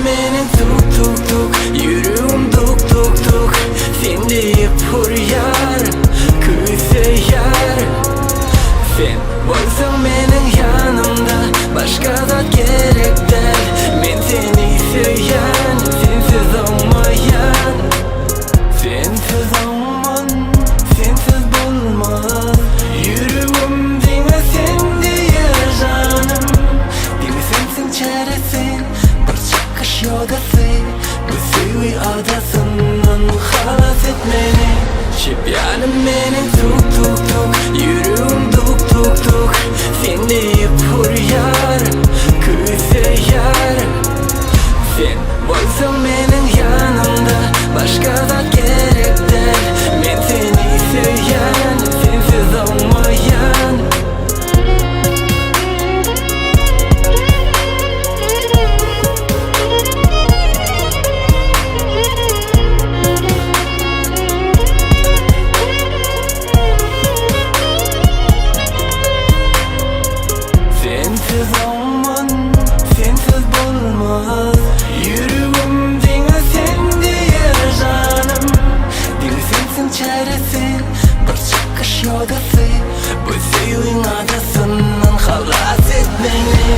meniň tuk tuk tuk Ýüregim duk duk duk Sen diýip urýar Küýseýär Sen bolsaň meniň ýanymda Başga zat gerek däl Men seni söýýän Sensiz oňmaýan Sensiz oňman Sensiz bolmaz Ýüregim diňe sen diýýär janym Diňe sensiň çäresi Bir çykyş ýodasy Bu söýgi adasyndan halas et meni Çep ýanym meniň tuk tuk tuk Ýüregim duk duk duk Sen diýip urýar Küýseýär Sen bolsaň meniň ýanymda Başga zat gerek däl Men seni söýýän Sensiz oňmaýan. Sensiz oňman, sensiz bolmaz Ýüregim diňe sen diýer janym Diňe sensiň çäresi, bir çykyş ýodasy Bu söýgiň adasyndan halas et meni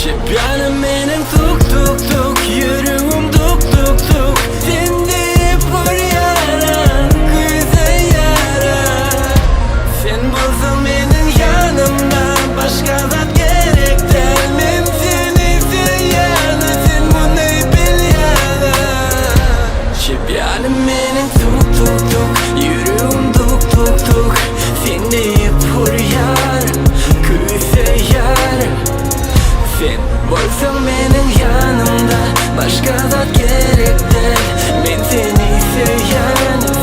Çep ýanym meniň tuk tuk tuk Ýüregim duk duk duk Sen diýip urýaram küýseýäram Sen bolsaň meniň ýanymda Başga zat gerek däl Men seni söýýän sen muny bilýäň Çep ýanym meniň tuk tuk tuk Ýüregim duk duk duk Sen diýip urýar Küýseýär Sen bolsaň meniň ýanymda Başga zat gerek däl Men seni söýýän.